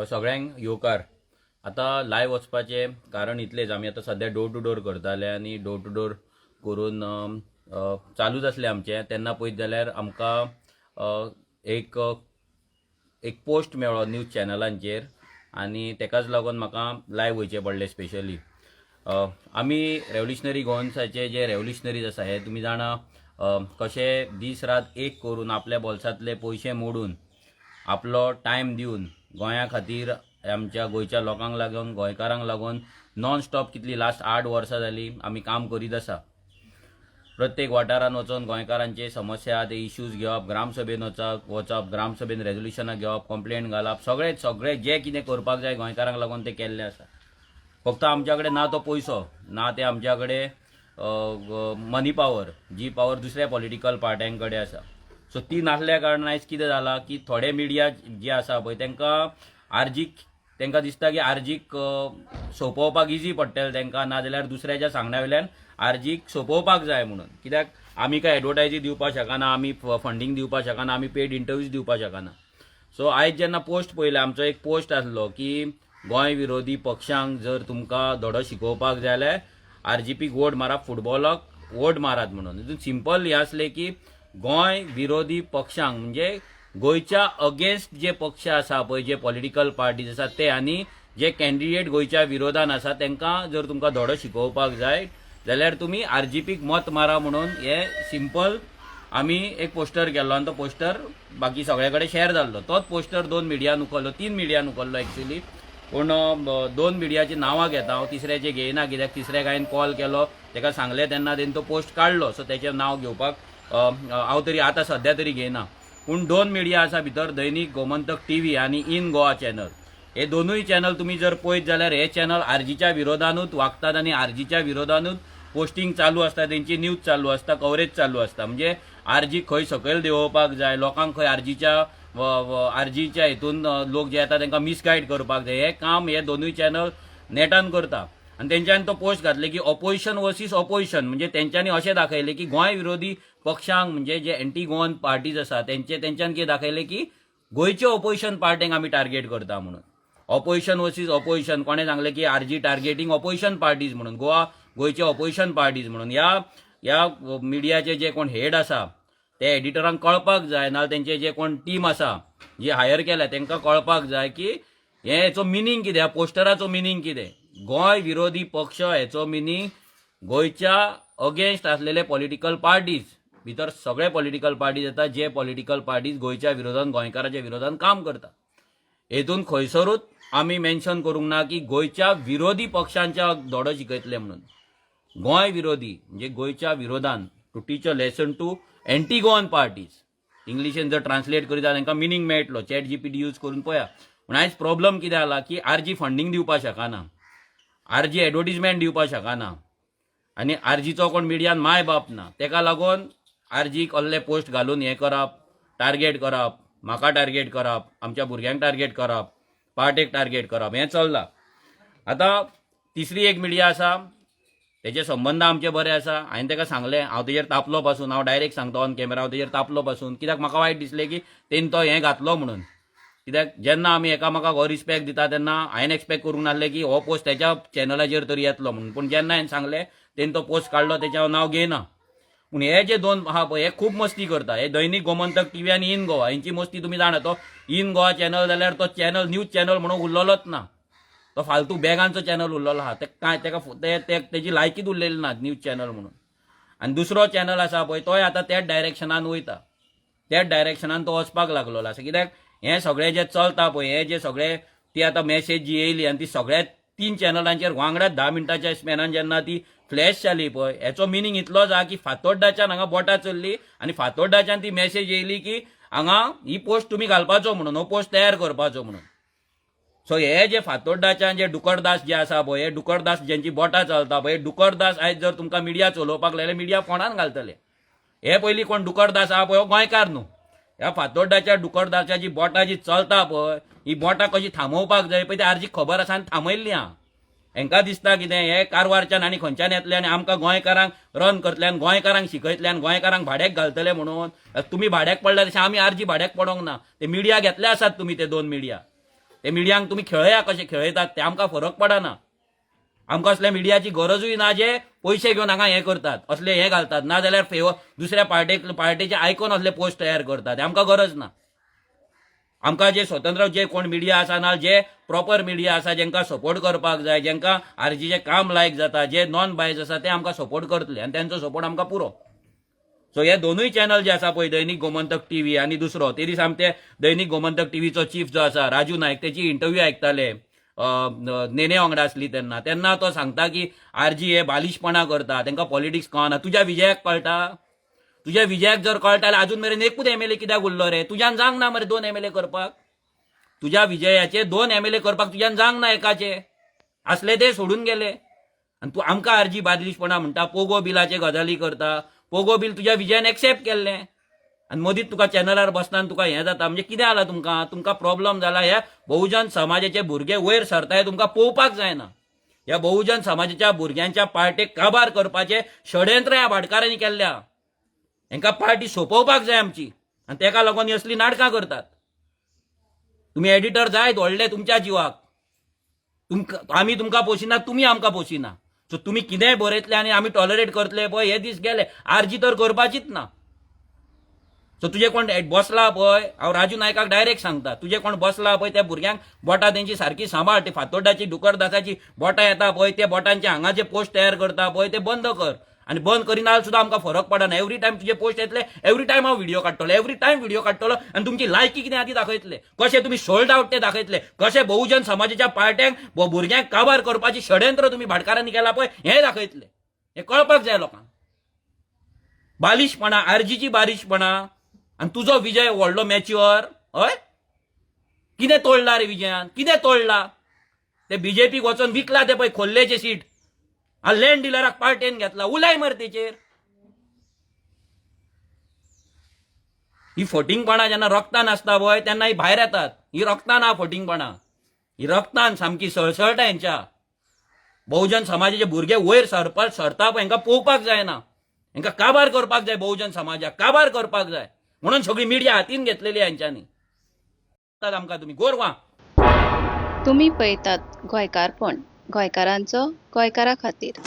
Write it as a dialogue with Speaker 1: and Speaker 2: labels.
Speaker 1: सगळ्यांक येवकार. आतां लायव्ह वचपाचें कारण इतलेंच, आमी आतां सद्या डोर टू डोर करताले आनी डोर टू डोर करून चालूच आसलें आमचें. तेन्ना पळयत जाल्यार आमकां एक एक पोस्ट मेळ्ळो न्यूज चॅनलांचेर आनी तेकाच लागून म्हाका लायव्ह वयचें पडलें. स्पेशली आमी रेव्होल्युशनरी गोवन्साचे जे रेव्होल्युशनरीज आसा, हे तुमी जाणा कशे दीस रात एक करून, आपल्या बोल्सांतले पयशे मोडून, आपलो टायम दिवन, गोंया खातीर, आमच्या गोंयच्या लोकांक लागून, गोंयकारांक लागून नॉन स्टॉप कितली लास्ट 8 वर्सां जालीं आमी काम करीत आसा. प्रत्येक वाठारांत वचून गोंयकारांचे समस्या, ते इश्यूज घेवप, ग्रामसभेन वचप वचप ग्रामसभेन रेजोल्युशनां घेवप, कंप्लेन घालप, सगळें सगळें जें कितें करपाक जाय गोंयकारांक लागून तें केल्लें आसा. फक्त आमच्या कडेन ना तो पयसो ना, ते आमच्या कडेन मनी पावर, जी पावर दुसऱ्या पॉलिटिकल पार्ट्यां कडेन आसा. सो ती नासल्या कारणान आयज कितें जालां की थोडे मिडिया जे आसा पळय, तांकां आरजीक, तांकां दिसता की आरजीक सोंपोवपाक इजी पडटलें तांकां, नाजाल्यार दुसऱ्याच्या सांगण्या वयल्यान आरजीक सोंपोवपाक जाय म्हणून. कित्याक आमी काय एडवर्टायजी दिवपाक शकना, आमी फंडींग दिवपाक शकना, आमी पेड इंटरव्यूज दिवपाक शकना. सो आयज जेन्ना पोस्ट पळयले, आमचो एक पोस्ट आसलो की गोंय विरोधी पक्षांक जर तुमकां धडो शिकोवपाक जाय जाल्यार आरजीपीक वोट मारात, फुटबॉलाक वोट मारात म्हणून. हितून सिंपल हें आसलें की गोंय विरोधी पक्षांक, म्हणजे गोंयच्या अगेन्स्ट जे पक्ष आसा पळय, जे पॉलिटिकल पार्टीज आसा ते आनी जे कॅन्डिडेट गोंयच्या विरोधान आसा, तांकां जर तुमकां धडो शिकोवपाक जाय जाल्यार तुमी आरजीपीक मत मारा म्हणून हे सिंपल आमी एक पोस्टर केल्लो आनी तो पोस्टर बाकी सगळे कडेन शेअर जाल्लो. तोच पोस्टर दोन मिडियान उखल्लो, तीन मिडियान उखल्लो एक्चुली, पूण दोन मिडियाची नांवां घेता हांव, तिसऱ्याचे घेयना, कित्याक तिसऱ्याक हांवें कॉल केलो, ताका सांगलें तेन्ना तेणी तो पोस्ट काडलो. सो तेचें नांव घेवपाक हांव तरी आतां सद्या तरी घेयना. पूण दोन मिडिया आसा भितर, दैनिक गोमंतक टीव्ही आनी इन गोवा चॅनल. हे दोनूय चॅनल तुमी जर पळयत जाल्यार हे चॅनल आरजीच्या विरोधानूच वागतात आनी आरजीच्या विरोधानूच पोस्टिंग चालू आसता, तेंची न्यूज चालू आसता, कवरेज चालू आसता. म्हणजे आरजी खंय सकयल देंवोवपाक जाय, लोकांक खंय आरजीच्या हितून लोक जे येता तांकां मिसगायड करपाक जाय, हें काम हे दोनूय चॅनल नेटान करता. आनी तेंच्यांनी तो पोस्ट घातले की ऑपोजिशन वर्सीस ऑपोजिशन, म्हणजे तेंच्यांनी अशें दाखयलें की गोंय विरोधी पक्षांक, म्हणजे जे एंटी गोवन पार्टीज आसा तेंचे, तेंच्यांनी कितें दाखयलें की गोंयचे ऑपोजिशन पार्टींक आमी टार्गेट करता म्हणून. Opposition versus opposition. कोणें सांगलें की आरजी टार्गेटींग ऑपोजिशन पार्टीज म्हणून, गोवा गोंयचे ऑपोजिशन पार्टीज म्हणून. ह्या ह्या मिडियाचे जे कोण हेड आसा ते एडिटरांक कळपाक जाय, नाजाल्यार तेंचे जे कोण टीम आसा जी हायर केल्या तांकां कळपाक जाय की हे हेचो मिनींग कितें, ह्या पोस्टराचो मिनींग कितें. गोंय विरोधी पक्ष हेचो मिनींग गोंयच्या अगेन्स्ट आसलेले पॉलिटिकल पार्टीज. भितर सगळे पॉलिटिकल पार्टीज येता, जे पॉलिटिकल पार्टीज गोंयच्या विरोधान, गोंयकाराच्या विरोधान काम करता. हेतून खंयसरूच आमी मेन्शन करूंक ना की गोंयच्या विरोधी पक्षांच्या धडो शिकयतले म्हणून. गोंय विरोधी म्हणजे गोंयच्या विरोधान, to teach a lesson to anti Goan parties. इंग्लिशीन जर ट्रान्सलेट करीत जाल्यार तांकां मिनींग मेळटलो. चॅट जीपीटी यूज करून पळया. पूण आयज प्रॉब्लम कितें जाला की आरजी फंडींग दिवपाक शकना, आरजी एडवर्टीजमेंट दिवपाक शकना आनी आरजीचो कोण मिडियान माय बाप ना. तेका लागून आरजीक असले पोस्ट घालून हें करप, टार्गेट करप, म्हाका टार्गेट करप, आमच्या भुरग्यांक टार्गेट करप, पार्टेक टार्गेट करप, हें चल्लां. आतां तिसरी एक मिडिया आसा, तेचे संबंद आमचे बरे आसा. हांवें ताका सांगलें, हांव तेजेर तापलो पासून, हांव डायरेक्ट सांगता ऑन कॅमेरा, हांव तेजेर तापलो पासून, कित्याक म्हाका वायट दिसलें की तेणी तो हें घातलो म्हणून. कित्याक जेन्ना आमी एकामेकाक हो रिस्पेक्ट दिता तेन्ना हांवें एक्सपेक्ट करूंक नासलें की हो पोस्ट तेच्या चॅनलाचेर तरी येतलो म्हणून. पूण जेन्ना हांवें सांगलें, तेणी तो पोस्ट काडलो, तेचें हांव नांव घेयना. पूण हे जे दोन आहा पळय, हे खूब मस्ती करता. हे दैनिक गोमंतक टीव्ही आनी इन गोवा हेंची मस्ती तुमी जाणा. तो इन गोवा चॅनल जाल्यार तो चॅनल न्यूज चॅनल म्हणून उरलोलोच ना, तो फालतू बॅगांचो चॅनल उरलेलो आहा. ते काय तेका ते तेजी लायकीच उरलेली ना न्यूज चॅनल म्हणून. आनी दुसरो चॅनल आसा पळय, तोय आतां त्याच डायरेक्शनान वयता, त्याच डायरेक्शनान तो वचपाक लागलेलो आसा. कित्याक हें सगळें जें चलता पळय, हे जे सगळे ती आतां मॅसेज जी येयली आनी ती सगळ्या तीन चॅनलांचेर वांगडाच 10 मिनटाच्या स्पॅनान जेन्ना ती फ्लॅश जाली पळय, हेचो मिनींग इतलोच आहा की फातोड्डाच्यान हांगा बोटां चल्ली आनी फातोड्डाच्यान ती मॅसेज येयली की हांगा ही पोस्ट तुमी घालपाचो म्हणून, हो पोस्ट तयार करपाचो म्हणून. सो हे जे फातोड्डाच्यान जे डुकरदास जे आसा पळय, हे डुकरदास जेंची बोटां चलता पळय, हे डुकरदास आयज जर तुमकां मिडिया चलोवपाक लागले, मिडिया फोंडान घालतले. हे पयलीं कोण डुकरदास आहा पळय, हो गोंयकार न्हू. ह्या फातोड्डाच्या डुकरदाच्या जी बोटां जी चलता पळय, ही बोटां कशी थांबोवपाक जाय पळय, ती आरजीक खबर आसा आनी थांबयल्ली आहा. हेंकां दिसता कितें, हे कारवारच्यान आनी खंयच्यान येतले आनी आमकां गोंयकारांक रन करतले आनी गोंयकारांक शिकयतले आनी गोंयकारांक भाड्याक घालतले म्हणून. तुमी भाड्याक पडले तशें आमी आरजी भाड्याक पडोंक ना. ते मिडिया घेतले आसात तुमी, ते दोन मिडिया. ते मिडियांक तुमी खेळया कशे खेळयतात ते, आमकां फरक पडना. आमकां असल्या मिडियाची गरजूय ना जे पयशे घेवन हांगा हें करतात, असले हें घालतात, ना जाल्यार फेवर दुसऱ्या पार्टेक पार्टेचे आयकून असले पोस्ट तयार करतात. हे आमकां गरज ना. आमकां जे स्वतंत्र जे कोण मिडिया आसा ना, जे प्रॉपर मिडिया आसा, जेंकां सपोर्ट करपाक जाय, जेंकां आरजीचें काम लायक जाता, जे नॉन बायज आसा, ते आमकां सपोर्ट करतले आनी तेंचो सपोर्ट आमकां पुरो. सो हे दोनूय चॅनल जे आसा पळय, दैनिक गोमंतक टीव्ही आनी दुसरो, ते दीस आमी ते दैनिक गोमंतक टीव्हीचो चीफ जो आसा राजू नायक, तेची इंटरव्यू आयकताले. नेने वांगडा आसली तेन्ना. तेन्ना तो सांगता की आरजी हे बालिशपणा करता, तांकां पॉलिटिक्स कळना. तुज्या विजयाक कळटा? तुज्या विजयाक जर कळटा जाल्यार अजून मेरेन एकूच एमएलए कित्याक उरलो रे? तुज्यान जावंक ना मरे दोन एमएलए करपाक. तुज्या विजयाचे दोन एमएलए करपाक तुज्यान जावंक ना. एकाचे असले ते सोडून गेले आनी तूं आमकां आरजी बालिशपणा म्हणटा. पोगो बिलाचे गजाली करता. पोगो बील तुज्या विजयान एक्सेप्ट केल्लें आनी मदींच तुका चॅनलार बसना आनी तुका हें जाता. म्हणजे कितें जालां तुमकां? तुमकां प्रॉब्लम जाला. ह्या बहुजन समाजाचे भुरगे वयर सरताय, तुमकां पळोवपाक जायना. ह्या बहुजन समाजाच्या भुरग्यांच्या पार्टेक काबार करपाचें षडयंत्र ह्या भाटकारांनी केल्ल्या. हेंकां पार्टी सोंपोवपाक जाय आमची आनी तेका लागून ही असलीं नाटकां करतात. तुमी एडिटर जायत व्हडले तुमच्या जिवाक. तुमकां आमी तुमकां पोशिना, तुमी आमकां पोशिना. सो तुमी कितेंय बरयतले आनी आमी टॉलरेट करतले पळय, हे दीस गेले. आरजी तर करपाचीच ना. सो तुजे कोण बसला पळय, हांव राजू नायकाक डायरेक्ट सांगता, तुजे कोण बसला पळय त्या भुरग्यांक बोटां तेंची सारकी सांबाळ. ती फातोड्डाची डुकरदासाची बोटां येता पळय, त्या बोटांचे हांगाचे पोस्ट तयार करता पळय, ते बंद कर. आनी बंद करिना जाल्यार सुद्दां आमकां फरक पडना. एवरी टायम तुजे पोस्ट येतले, एवरी टायम हांव व्हिडिओ काडटलो, एवरी टायम व्हिडिओ काडटलो आनी तुमची लायकी कितें आहा ती दाखयतले, कशें तुमी सोल्ड आवट ते दाखयतले, कशें बहुजन समाजाच्या पार्ट्यांक भुरग्यांक काबार करपाची षडयंत्र तुमी भाटकारांनी केला पळय, हें दाखयतले. हें कळपाक जाय लोकांक. बालिशपणा, आरजीची बालिशपणा आनी तुजो विजय व्हडलो मॅच्युअर. हय, कितें तोडला रे विजयान? कितें तोडला? ते बीजेपीक वचोन विकला ते पळय खोल्लेचे सीट आनी लँड डिलराक पार्टेन घेतला. उलय मरे तेचेर. ही फटींगपणा जेन्ना रक्तान आसता पळय, तेन्ना ही भायर येतात. ही रक्तान आहा फटींगपणा, ही रक्तान सामकी सळसळटा हेंच्या. बहुजन समाजाचे भुरगे वयर सरपा सरता पळय, हेंकां पळोवपाक जायना. हेंकां काबार करपाक जाय, बहुजन समाजाक काबार करपाक जाय म्हणून सगळी मिडिया हातीन घेतलेली हेंच्यांनी. आमकां तुमी गोरवां.
Speaker 2: तुमी पळयतात गोंयकारपण, गोंयकारांचो गोंयकारा खातीर.